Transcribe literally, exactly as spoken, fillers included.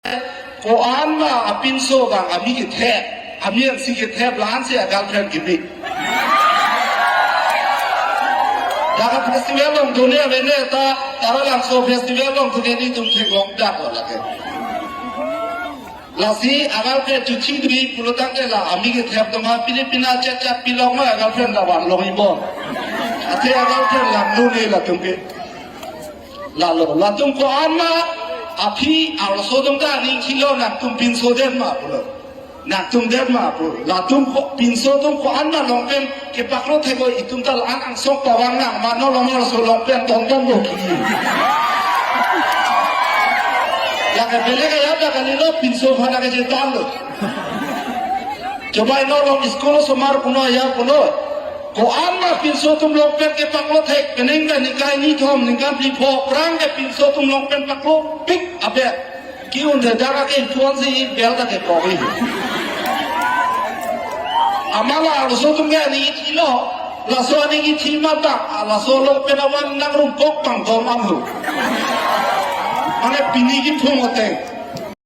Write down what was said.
Ko-an ma apinso bang ami kethep, ami ansi kethep la-ansi a-girlfriend kebi. Dak a-festival along done avene ta, Taralangso festival along done netum theklong dak lo lake. Lasi a-girlfriend chuchi dui pulo tangte la ami kethep atum ha pini pina chat chat pilong ma a-girlfriend la vanlong ibon. Athe a-girlfriend langdunde latum ke. Lalo, latum ko-an ma aphi arloso atum ta aning chilo, nangtum pinso det ma pulo. Nangtum det ma pulo. Latum ko pinso atum ko-an ma long pen kepaklo thek-o, itum ta la-an angsong pavang nang mano, lomar so long pen tong tong do ki. Lake belek ayat ta kalilo, pinso aphan lake chetan lo. Chobai no long school osomar puno ya puno. Ko-an ma pinso atum long pen kepaklo thek, penang ke ningkan ni thom, ningkan phli pho, prang ke pinso atum long pen paklo pik abe. Ki-un de dak ke phone si bel ta ke kori. Amat la arloso atum ke aning chilo, laso aning kethi ma ta, laso long pen avan nang rum kok pang dom am ho. Mane pini kiphum ateng.